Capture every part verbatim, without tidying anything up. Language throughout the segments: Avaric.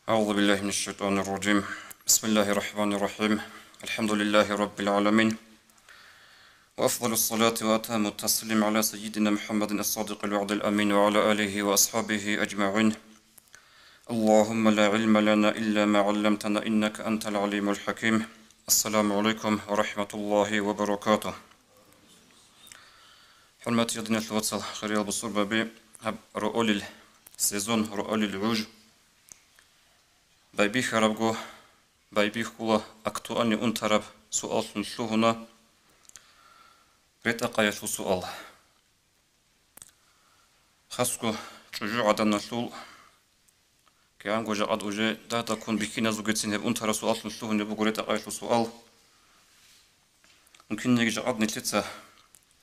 أعوذ بالله من الشيطان الرجيم. بسم الله الرحمن الرحيم. الحمد لله رب العالمين. وأفضل الصلاة وأتم التسليم على سيدنا محمد الصادق الوعد الأمين وعلى آله وأصحابه أجمعين. اللهم لا علم لنا إلا ما علمتنا إنك أنت العليم الحكيم. السلام عليكم ورحمة الله وبركاته. ХӀурматиял диналъул вацал, хириял бусурбаби, гьаб роолил сезон, роолил гӀуж байбихьарабго, байбихьула актуальный унтараб суаллъун лъугьуна ретӀа-къаялъул суал. Хасго чӀужугӀаданалъул кигӀанго жакъад уже дагьдаккун бихьиназулгицин гьеб унтараб суаллъун лъугьунеб буго ретӀа-къаялъул суал. Мумкинниги жакъад нилъеца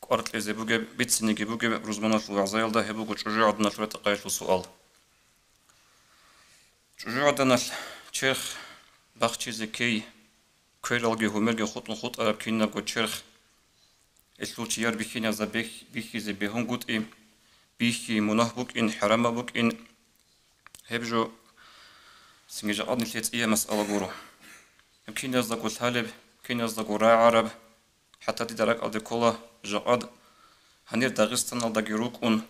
кӀвар кьезе бугеб, бицинеги бугеб рузманалъул вагӀзаялда гьеб буго чӀужугӀаданалъул ретӀа-къаялъул суал. ЧӀужугӀаданалъ черх бахчизе ккей, квералги гьумерги хутӀун хутӀараб кинабго черх, гьелъул чияр бихьиназда бех-, бихьизе бегьунгутӀи, бихьи мунагь букӀин, хӀарамаб букӀин, гьеб жо цинги жакъад нилъее цӀияб масъала гуро. Гьеб киназдаго лъалеб, киназдаго рагӀараб, ХӀатта дида ракӀалде ккола жакъад гьанир Дагъистаналдаги рукӀун,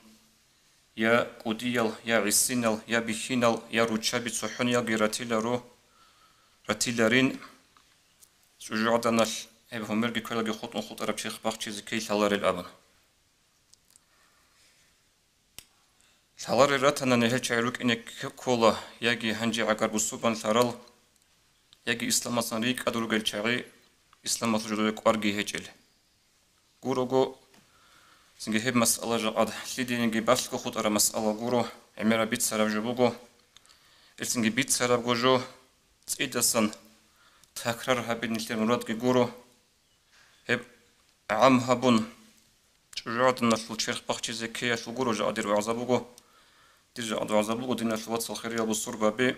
я кӀудиял, я гӀисинал, я бихьинал, я руччаби цохӀониялги ратиларо, ратиларин, чӀужугӀаданалъ гьеб гьумерги квералги хутӀун хутӀараб черх бахчизе ккей лъаларел абун. Лъаларел ратани гьел чагӀи рукӀине ккола, яги гьанже гӀагар бусурбан лъарал, яги исламалдасан рикӀкӀад ругел чагӀи, исламалъул жодое кӀварги гьечӀел. Гурого, цинги гьеб масъала жакъад лъидениги балъго хутӀараб масъала гуро, гӀемераб бицараб жо буго. Гьелцинги бицарабго жо цӀидасан такрар гьабин нилъер мурадги гуро. Гьеб гӀам гьабун, чӀужугӀаданалъул черх бахчизе ккеялъул гуро жакъа дир вагӀза буго. Дир жакъа вагӀза буго, диналъул вацал, хириял бусурбаби,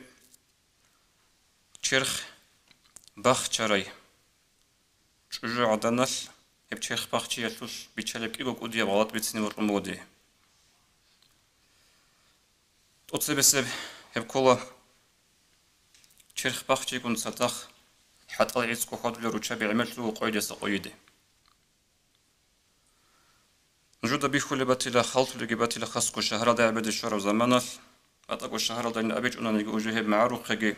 черх бахчарай чӀужугӀаданалъ гьеб черх бахчиялъулъ биччалеб кӀиго кӀудияб гъалатӀ бицине бокьун буго дие. ТӀоцебесеб гьеб ккола черх бахчигун цадахъ хӀатӀал гӀицӀго хьвадулел руччаби гӀемерлъуго къойидаса къойиде. Нужеда бихьулеб батила, халтулеги батила хасго шагьаралда гӀебеде щвараб заманалъ, батӀаго шагьаралдайин абичӀунаниги уже гьеб магӀарухъеги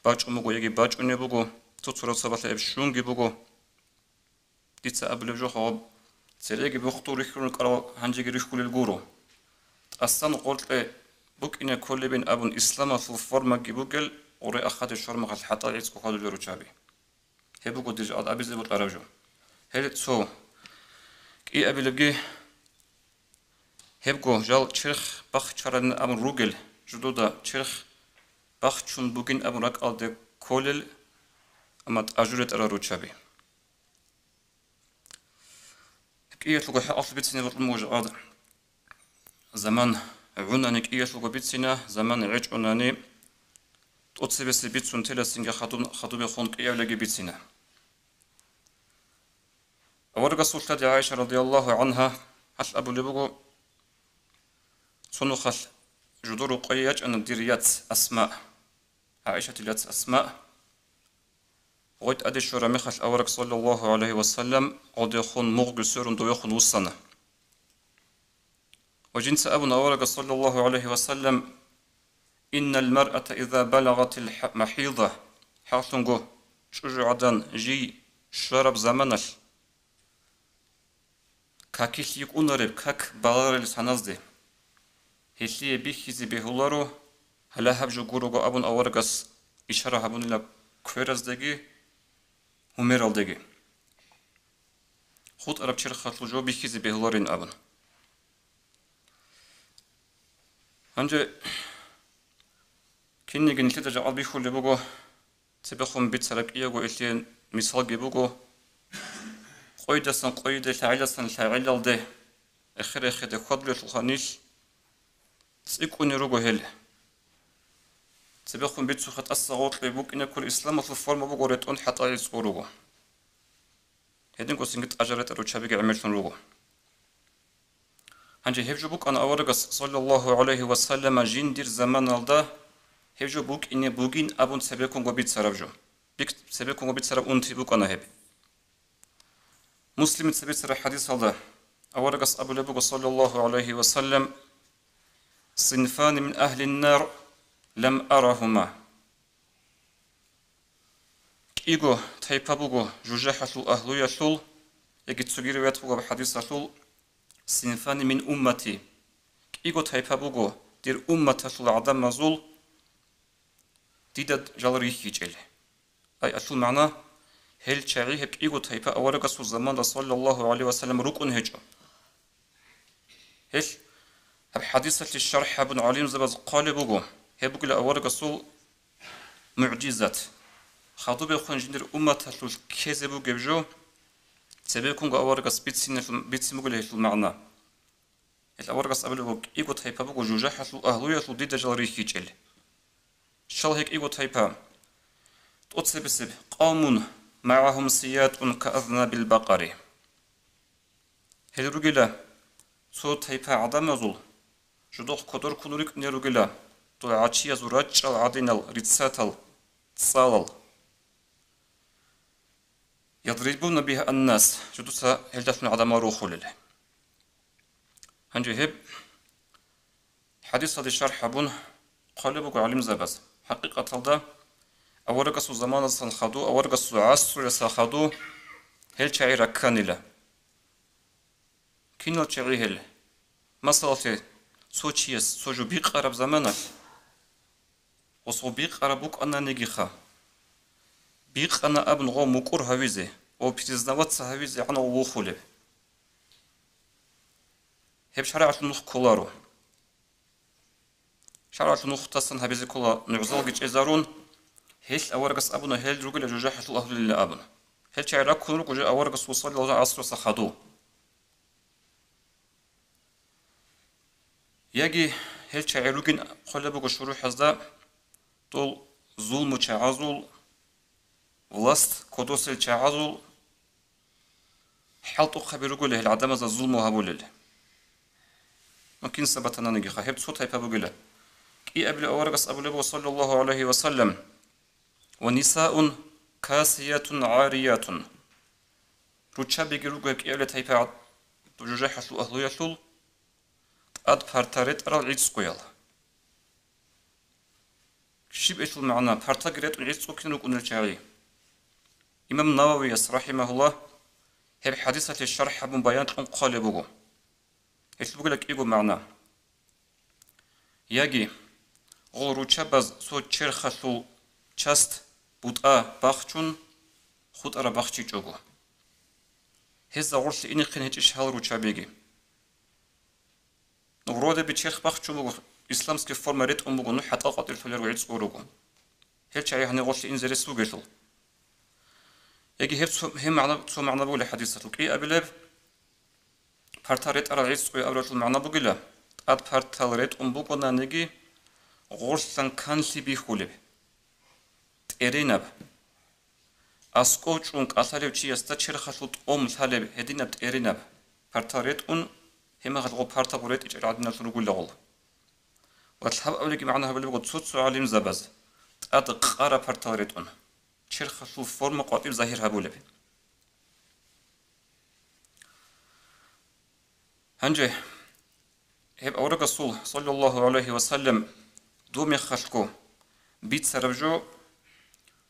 бачӀун буго яги бачӀунеб буго, цо-цо рацабалъа гьеб щунги буго. Дица абулеб жо гьаб, цереги бухтур рихьун рукӀарал гьанжеги рихьулел гуро. ТӀасан гъоркье букӀине кколебин абун исламалъул формаги бугел, гъуре ахаде шормахъалъ хӀатӀал гӀицӀго хьвадулел руччаби. Гьеб буго дир жакъад абизе бокьараб жо. Гьел цо кӀиабилебги, гьебго жал черх бахчарабин абун ругел, жудуда черх бахчун бугин абун ракӀалде кколел, амма тӀажу ретӀарал руччаби. КӀиялъулго хӀакъалъулъ бицине бокьун буго жакъад. Заман гӀунани кӀиялъулго бицина, заман гӀечӀунани тӀоцебесеб бицун теласинги хадуб-, хадубехун кӀиявлъиги бицина. Аварагасул лъади ГӀайша радияллагьу гӀангьа гьалъ абулеб буго: цо нухалъ жудор рукъое ячӀана дир яц Асма, ГӀайшатил яц Асма. Гъой тӀаде щвараб мехалъ авараг, саллаллагьу гӀалайгьи ва саллам, гъодехун мугъги сверун довехун вуссана. Ва жинца абуна аварагас, саллаллагьу гӀалайгьи ва саллам: «Иннал маръата иза балагъатил хӀа-, махӀида», хӀакълъунго, чӀужугӀадан жий щвараб заманалъ, какилъ йикӀунареб, как баларел саназде, гьелъие бихьизе бегьуларо, гьале гьаб жо гурого абун аварагас ишара гьабунила квераздеги гьумералдеги. ХутӀараб черхалъул жо бихьизе бегьуларин абун. Гьанже кинниги нилъеда жакъа бихьулеб буго, цебехун бицараб кӀиявго илъе мисалги буго. Къойидасан къойиде, лъагӀеласан лъагӀелалде, эхер-эхеде хьвадулелъулха нилъ цӀикӀкӀуне руго гьел. Цебехун бицухъе тӀаса гъоркье букӀине кколеб исламалъул форма буго, ретӀун хӀатӀа гӀицӀго руго. Гьединго цинги тӀажар ретӀа руччабиги гӀемерлъун руго. Гьанже гьеб жо букӀана аварагас, саллаллагьу гӀалайгьи ва саллама, жиндир заманалда Гьеб жо букӀине бугин абун цебеккунго бицараб жо. Бик-, цебеккунго бицараб унти букӀана гьеб. Муслимица бицараб хадисалда аварагас абулеб буго, саллаллаху гӀалайгьи ва саллям: «Синфани мин агьлин нар лам арагьума». КӀиго тайпа буго жужахӀалъул агьлуялъул, яги цоги риваят буго хадисалъул: «Синфани мин уммати». КӀиго тайпа буго дир умматалъул гӀадамазул, дида жал рихьичӀел. Ай, алъул магӀна, гьел чагӀи гьеб кӀиго тайпа аварагасул заманда, саллаллаху гӀалайгьи ва саллям, рукӀун гьечӀо. Гьел гьаб хадисалъе шархӀ гьабун гӀалимзабаз хъвалеб буго, гьеб бугила аварагасул мугӀжизат. Хадубехун жиндир умматалъулъ ккезе бугеб жо, цебеккунго аварагас бициналъул, бицин бугила гьелъул магӀна. Гьел аварагас абулеб буго, кӀиго тайпа буго жужахӀалъул агьлуялъул дида жал рихьичӀел. Щал гьел кӀиго тайпа? ТӀоцебесеб: «Къавмун магӀагьум сиятун каазнабил бакъари». Гьел ругила цо тайпа гӀадамазул, жодохъ кодор ккун рикӀкӀунел ругила дол гӀачиязул рачӀчӀал гӀадинал риццатал, цӀалал. «Ядрибуна бигьа аннас», жодуца гьелдалъун гӀадамал рохулел. Гьанже гьеб хадисалде шархӀ гьабун хъвалеб буго гӀалимзабаз. ХӀакъикъаталда, аварагасул заманасан хадув, аварагасул гӀасруяса хадув гьел чагӀи ракканила. Кинал чагӀи гьел? Масалалъе, цо чияс цо жо бикъараб заманалъ, гъосго бикъараб букӀананигиха, бикъана абун гъов мукӀур гьавизе ва признаваться гьавизе гӀанав вухулеб. Гьеб шаргӀалъул нух кколаро. ШаргӀалъул нухтасан гьабизе ккола нугӀзалги чӀезарун, гьелъ аварагас абуна гьел ругила жужахӀалъул агьлуялин абун. Гьел чагӀи раккун руго жо аварагасул саллаллагьу гӀалайгьи ва саллам гӀасруса хадув. Яги гьел чагӀи ругин хъвалеб буго шурухӀазда, дол зулму чагӀазул, власть кодосел чагӀазул хӀалтӀухъаби руголи гьел гӀадамазда зулму гьабулел. Ну, кинса батананигиха, гьеб цо тайпа бугила. КӀиабилеб аварагас абулеб буго, саллаллагьу гӀалайгьи ва саллам: «Ва нисаун касиятун гӀариятун». Руччабиги руго гьеб кӀиабилеб тайпа жужахӀалъул агьлуялъул, тӀад парта ретӀарал гӀицӀкъуял. Щиб гьелъул магӀна, партаги ретӀун гӀицӀкъуккин рукӀунел чагӀи? Имам Нававияс, рахӀимагьуллагь, гьеб хадисалъе шархӀ гьабун баян кьун хъвалеб буго. Гьелъул бугила кӀиго магӀна. Яги гъол руччабаз цо черхалъул часть, бутӀа бахчун, хутӀараб бахчичӀого. Гьезда гъорлъе инехъин гьечӀищ гьал руччабиги? Ну, вроде бы черх бахчун буго, исламский форма ретӀун буго, ну, хӀатӀал къватӀир лъолел гӀицӀго руго. Гьел чагӀи гьанир гъорлъе инзе рес бугелъул. Яги гьеб цо, гьеб магӀна, цо магӀна бугила хадисалъул. КӀиабилеб, парта ретӀарал гӀицӀго абуралъул магӀна бугила, тӀад партал ретӀун бугонаниги, гъорлъан канлъи бихьулеб, тӀеренаб. АскӀов чӀун кӀалъалев чиясда черхалъул тӀом лъалеб гьединаб тӀеренаб, партал ретӀун, гьеб мехалъ гъо партабго ретӀичӀел гӀадиналъун ругила гъол. Ва лъабабилебги магӀна гьабулеб буго цо-цо гӀалимзабаз, тӀад къара партал ретӀун, черхалъул форма къватӀиб загьир гьабулеб. Гьанже гьеб аварагасул, саллаллагьу гӀалайгьи ва саллам, доб мехалъго бицараб жо,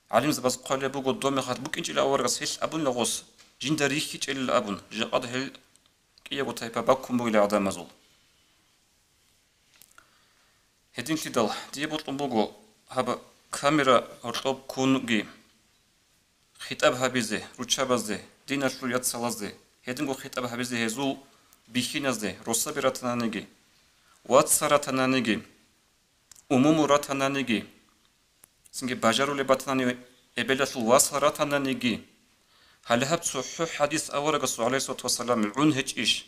гӀалимзабаз хъвалеб буго, доб мехалъ букӀинчӀила аварагас гьелъ абунила гъос, жинда рихьичӀелила абун, жакъад гьел кӀиябго тайпа баккун бугила гӀадамазул. Гьединлъидал дие бокьун буго гьаб камера гьоркьоб ккунги хитӀаб гьабизе руччабазде, диналъул яцалазде, гьединго хитӀаб гьабизе гьезул бихьиназде, росаби ратананиги, вацал ратананиги, умуму ратананиги, цинги бажарулеб батанани эбелалъул васал ратананиги, гьале гьаб цохӀо хадис аварагасул, гӀалайгьиссалату вассалам, гӀун гьечӀищ,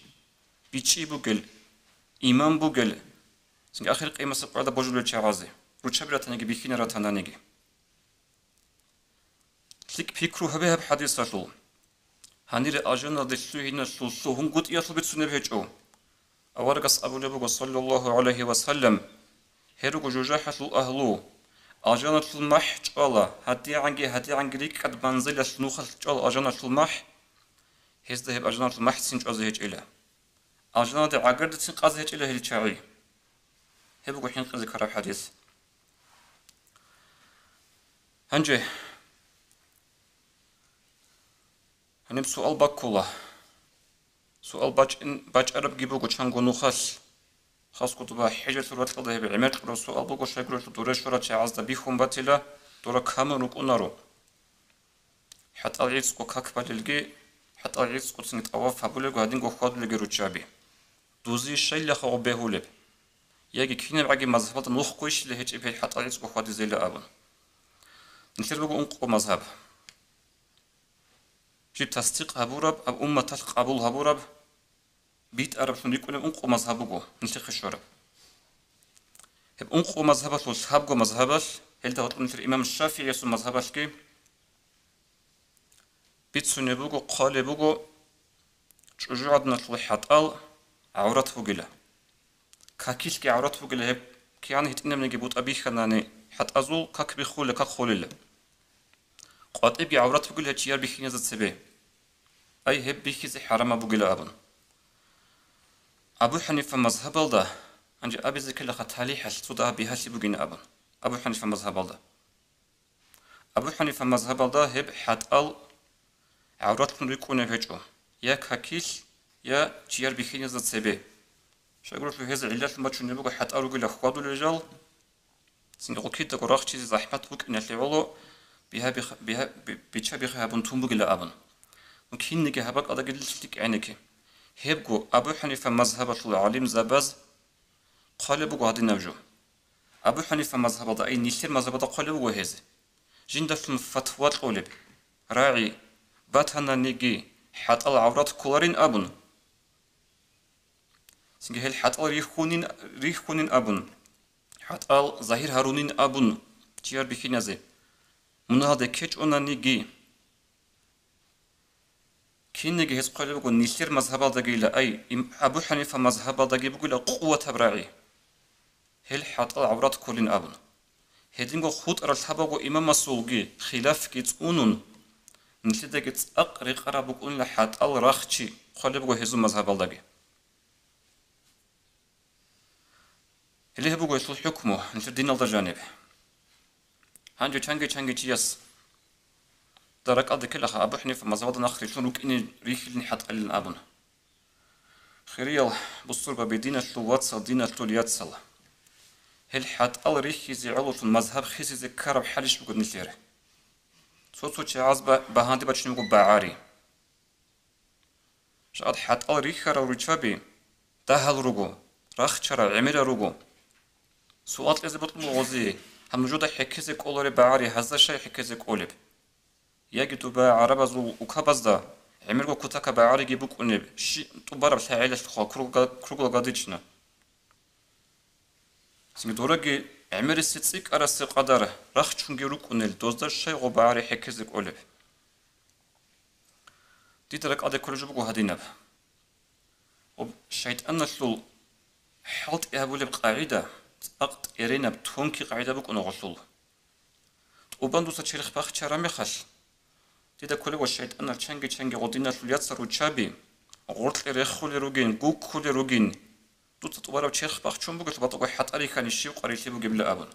бичӀчӀи бугел, иман бугел, цинги ахир къиямасеб къоялда божулел чагӀазе, руччаби ратаниги, бихьинал ратананиги. ЛъикӀ пикру гьабе гьаб хадисалъул. Гьанире алжаналде лъугьиналъул лъугьун-гутӀиялъул бицунеб гьечӀо. Аварагас абулеб буго, саллаллагьу гӀалайгьи ва саллам: «Гьел руго жужахӀалъул агьлу, Алжаналъул махӀ чӀвала, гьадигӀанги-гьадигӀанги рикӀкӀад манзилалъ нухалъ чӀвала алжаналъул махӀ, гьезда гьеб алжаналъул махӀцин чӀвазе гьечӀила. Алжаналде гӀагардецин къазе гьечӀила гьел чагӀи. Гьеб буго хӀинкъизе ккараб хӀадис. Гьанже гьаниб суал баккула. Суал бачӀин-, бачӀарабги буго чанго нухалъ. Хасго доба хӀежалъул ракьалда гьеб гӀемер кьураб суал буго, щайгурелъул дуре щварал чагӀазда бихьун батила, дора камун рукӀунаро. ХӀатӀал гӀицӀго как балелги, хӀатӀал гӀицӀгоцин тӀаваф гьабулелго гьадинго хьвадулелги руччаби. Дузи щайилахъа гъоб бегьулеб? Яги кинабгӀаги мазгьабалда нухгойищила гьечӀеб гьел хӀатӀал гӀицӀго хьвадизейила абун. Нилъер буго ункъо мазгьаб. Жиб тасдикъ гьабураб, аб умматалъ къабул гьабураб, битӀараблъун рикӀкӀунеб ункъо мазгьаб буго нилъехъе щвараб. Гьеб ункъо мазгьабалъул лъабго мазгьабалъ, гьелда гьоркьоб нилъер имам ШафигӀиясул мазгьабалъги бицунеб буго, хъвалеб буго, чӀужугӀаданалъул хӀатӀал гӀаврат бугила. Какилъги гӀаврат бугила гьеб, кигӀан гьитӀинабниги бутӀа бихьанани хӀатӀазул как биххула, как холила. КъватӀибги гӀаврат бугила гьеб чияр бихьиназда цебе. Ай, гьеб бихьизе хӀарамаб бугила абун. Абу ХӀанифа мазгьабалда, гьанже абизе ккелаха талихӀалъ цо дагьаб бигьалъи бугин абун. Абу ХӀанифа мазгьабалда. Абу ХӀанифа мазгьабалда гьеб хӀатӀал гӀавратлъун рикӀкӀунеб гьечӀо, я какилъ, я чияр бихьиназда цебе. Щайгурелъул гьез гӀиллалъун бачунеб буго хӀатӀал ругила хьвадулел жал, цинги гъукидаго рахчизе захӀмат букӀиналъе гӀоло бигьа-, бихъ-, бигьа-, би-, бича-бихъи гьабун тун бугила абун. Ну кинниги гьаб бакӀалдаги лъикӀ гӀенекке. Гьебго Абу ХӀанифа мазгьабалъул гӀалимзабаз хъвалеб буго гьадинаб жо. Абу ХӀанифа мазгьабалда, ай, нилъер мазгьабалда хъвалеб буго гьез. Жиндалъун фатва кьолеб, рагӀи, батананиги хӀатӀал гӀаврат кколарин абун. Цинги гьел хӀатӀал рихьунин, рихьунин абун, хӀатӀал загьир гьарунин абун чияр бихьиназе, мунагьалде ккечӀонаниги. Кинниги гьез хъвалеб буго нилъер мазгьабалдагийила, ай, им-, Абу ХӀанифа мазгьабалдаги бугила къуватаб рагӀи. Гьел хӀатӀал гӀаврат кколин абун. Гьединго хутӀарал лъабавго имамасулги хилафги цӀунун, нилъедаги цӀакъ рекъараб букӀунила хӀатӀал рахчи хъвалеб буго гьезул мазгьабалдаги. Гьеле гьеб буго гьелъул хӀукму нилъер диналда жаниб. Гьанже чанги-чанги чияс да ракӀалде ккелаха Абу ХӀанифа мазгьабалда нах рилълъун рукӀине рихьилин хӀатӀалилан абун. Хириял бусурбаби, диналъул вацал, диналъул яцал. Гьел хӀатӀал рихьизе гӀололъун мазгьаб хисизе ккараб хӀалищ буго нилъер? Цо-цо чагӀаз ба-, багьанде бачунеб буго багӀари. Жакъад хӀатӀал рихьарал руччаби дагьал руго, рахчарал гӀемерал руго. Суал кьезе бокьун буго гъози, гьаб нужеда хӀеккезе кӀолареб багӀари гьазда щай хӀеккезе кӀолеб? Яги дуба гӀарабазул укабазда гӀемерго кутакаб багӀариги букӀунеб, щи-, тӀубараб лъагӀелалъухъа кругла-, круглогодично. Цинги дораги гӀемерисе цӀикӀкӀарасе къадар рахчунги рукӀунел, дозда щай гъоб багӀари хӀеккезе кӀолеб? Дида ракӀалде кколеб жо буго гьадинаб. Об шайтӀаналъул хӀалтӀи гьабулеб къагӀида, цӀакъ тӀеренаб тонкий къагӀида букӀуна гъолъул. ТӀубан дуца черх бахчараб мехалъ, дида кколеб ва шайтӀанал чанги-чанги гъодиналъул яцал руччаби, гъоркье рехулел ругин, гуккулел ругин, дуца тӀубараб черх бахчун бугелъул батӀаго хӀатӀа рихьани щиб къварилъи бугебила абун.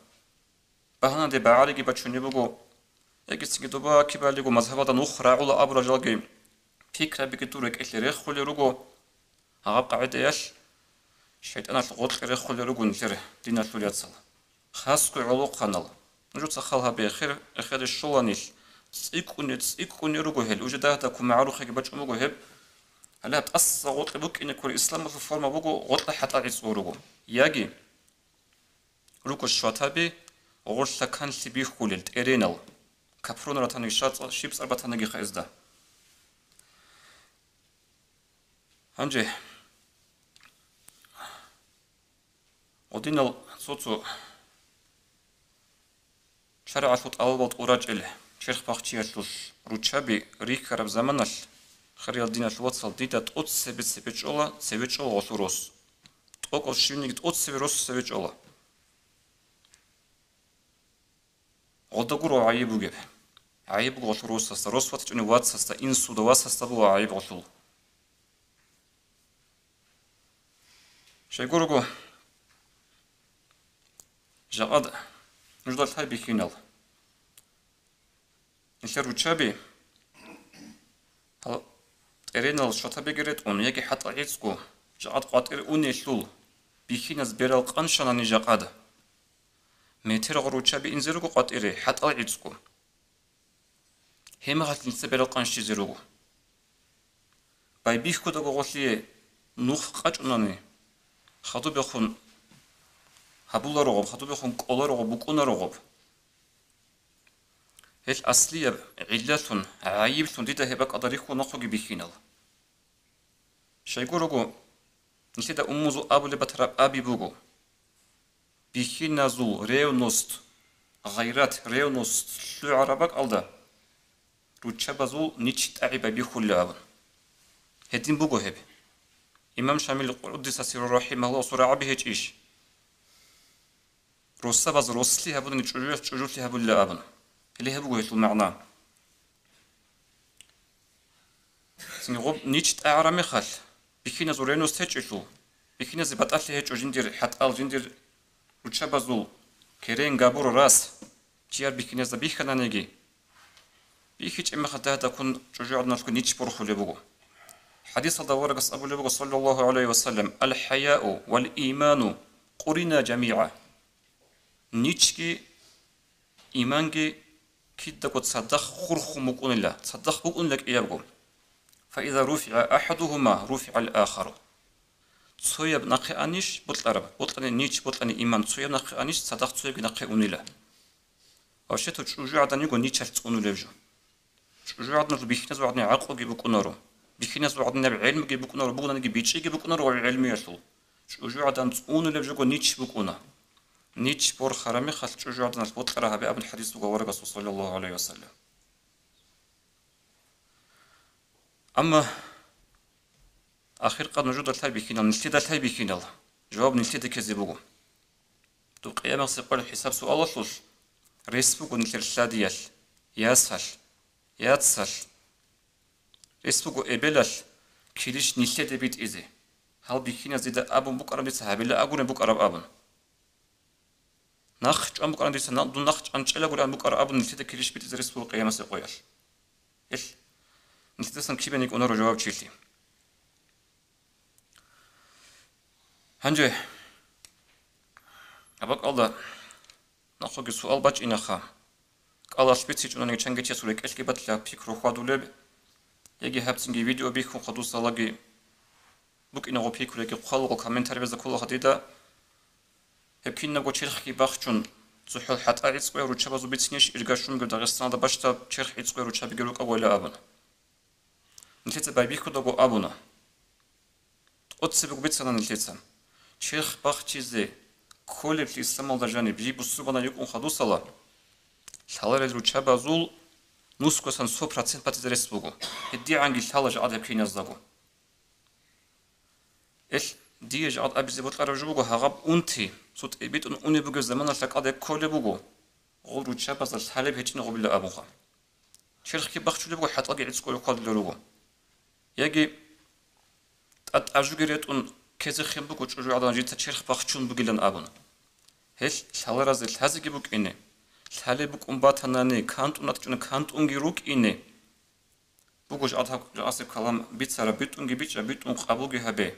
Багьанаде багӀариги бачунеб буго, яги цинги дуба кибалиго мазгьабалда нух рагӀула абурал жалги пикрабиги дур рекӀелъе рехулел руго. Гьаб къагӀидаялъ шайтӀаналъ гъоркье рехулел руго нилъер диналъул яцал. Хасго гӀолохъанал. Нужеца хал гьабе, эхер, эхеде щоланилъ. ЦӀикӀкӀуне, цӀикӀкӀуне руго гьел, уже дагьда кумагӀарухъеги бачӀун буго гьеб. Гьале гьаб тӀаса гъоркье букӀине кколеб исламалъул форма буго, гъоркьа хӀатӀа гӀицӀго руго. Яги руго шватаби, гъорлъа канлъи бихьулел, тӀеренал, капрон ратани щацӀа-, щиб цӀар батанагиха гьезда. Гьанже гъодинал цо-цо шаригӀалъул тӀалабал тӀурачӀел черх бахчиялъул руччаби рихьараб заманалъ, хириял диналъул вацал, дида тӀоцебе цебе чӀола, цеве чӀола гъолъул рос. ТӀокӀав щивниги тӀоцеве рос цеве чӀола. Гъода гуро гӀайиб бугеб. ГӀайиб буго гъолъул росасда, рос ватичӀони вацасда, инсуда васасда буго гӀайиб гъолъул. Щайгурого, жакъад нужда лъай бихьинал. Нилъер руччаби, гьал тӀеренал шатабиги ретӀун, яги хӀатӀа гӀицӀго, жакъад къватӀире унелъул, бихьиназ берал къанщанани жакъад. Метер гъо руччаби инзе руго къватӀире, хӀатӀал гӀицӀго. Гьемагьалъ нилъеца берал къанщизе руго. Байбихьудаго гъолъие нух къачӀунани, хадубехун гьабуларогъоб, хадубехун кӀоларогъоб, букӀунарогъоб. Гьел аслияб гӀиллалъун, гӀайиблъун дида гьеб бакӀалда рихьун нахъеги бихьинал. Щайгурого, нилъеда уммузул абулеб батараб аби буго. Бихьиназул ревность, гъайрат, ревность лъугӀараб бакӀалда руччабазул нич тӀагӀи байбихьулеб абун. Гьедин буго гьеб. Имам Шамил Къуддиса сирругьу рахӀимагьуллагь сураб гьечӀищ? Росабаз рослъи гьабунани чӀужуялъ чӀужулъи гьабулила абун. Гьеле гьеб буго гьелъул магӀна. Цинги гъоб нич тӀагӀараб мехалъ, бихьиназул ревность гьечӀелъул, бихьиназе батӀалъи гьечӀо жиндир хӀатӀал, жиндир руччабазул керен, габур, рас, чияр бихьиназда бихьананиги, бихьичӀеб мехалъ дагьдаккун чӀужугӀаданалъго нич борхулеб буго. ХӀадисалда аварагас абулеб буго, саллаллагьу гӀалайгьи ва саллам: «Ал-хӀаяу вал-иману къурина жамигӀа». Ничги иманги кидаго цадахъ хурхун букӀунила, цадахъ букӀунила кӀиябго. «Фаиза руфигӀа ахӀадугьума, руфигӀал ахару». Цояб нахъе анищ бокьараб, бокьани нич, бокьани иман, цояб нахъе анищ, цадахъ цоябги нахъе унила. Вообще-то чӀужугӀадан йиго ничалъ цӀунулеб жо. ЧӀужугӀаданалъул бихьиназул гӀадин гӀакълуги букӀунаро, бихьиназул гӀадинаб гӀелмуги букӀунаро, бугонаниги бичӀчӀиги букӀунаро гьев гӀелмуялъул. ЧӀужугӀадан цӀунулеб жого нич букӀуна. Нич борхараб мехалъ чӀужугӀаданалъ бокьараб гьабе абун хӀадис буго аварагасул, саллаллагьу гӀалайгьи ва саллам. Амма ахиркъад нужеда лъай бихьинал, нилъеда лъай бихьинал, жаваб нилъеда ккезе буго. Доб къиямасеб къоялъ хӀисаб-суалалъулъ рес буго нилъер лъадиялъ, ясалъ, яцалъ. Рес буго эбелалъ килищ нилъеде битӀизе. Гьал бихьиназ дида абун букӀараб дица гьабила агунеб букӀараб абун. Нахъ чӀван букӀараб дица, на-, дун нахъ чӀван чӀелагуран букӀараб абун нилъеда килищ битӀизе рес буго къиямасеб къоялъ. Ил нилъедасан кибе никӀунаро жавабчилъи. Гьанже, абакӀалда нахъоги суал бачӀинаха. КӀалалъ бицичӀонаниги чанги чиясул рекӀелъги батила пикру хьвадулеб, яги гьабцинги видео бихьун хадусалаги букӀинаго пикру яги хъвалго комментарий безда ккола дида. Гьеб кинабго черхги бахчун, цохӀо хӀатӀа гӀицӀго руччабазул бицинищ иргащун бугеб Дагъистаналда бащдаб черх гӀицӀго руччабиги рукӀаго ила абун. Нилъеца байбихьудаго абуна. ТӀоцебего бицана нилъеца. Черх бахчизе кколеблъи исламалда жаниб жий бусурбанал йикӀун хадусала, лъаларел руччабазул нусгосан сто процент батизе рес буго. ГьедигӀанги лъала жакъа гьеб киназдаго. Ил дие жакъа абизе бокьараб жо буго, гьагъаб унти, цо тӀибитӀун унеб бугеб заманалъ ракӀалде кколеб буго, гъол руччабазда лъалеб гьечӀин гъубила абунха. Черхги бахчулеб буго, хӀатӀаги гӀицӀго хьвадулел руго. Яги тӀад-тӀажуги ретӀун ккезехъин буго чӀужугӀадан жинца черх бахчун бугилан абун. Гьел лъаларазе лъазеги букӀине, лъалеб букӀун батанани, кантӀун ратичӀони кантӀунги рукӀине. Буго жагьад гьаб-, жагьасеб калам бицараб, битӀунги бичӀчӀа, битӀун къабулги гьабе.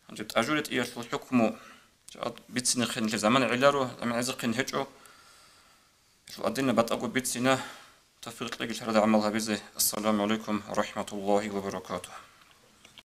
Гьанже тӀажу ретӀиялъул хӀукму жагьад бицинехъе нилъер заман гӀеларо, заман гӀезехъин гьечӀо. Гьелъул адина батӀаго бицина, тавфикъ кьеги лъарада гӀамал гьабизе. Ассаламу гӀалайкум ва рахӀматуллагьи ва баракатугь.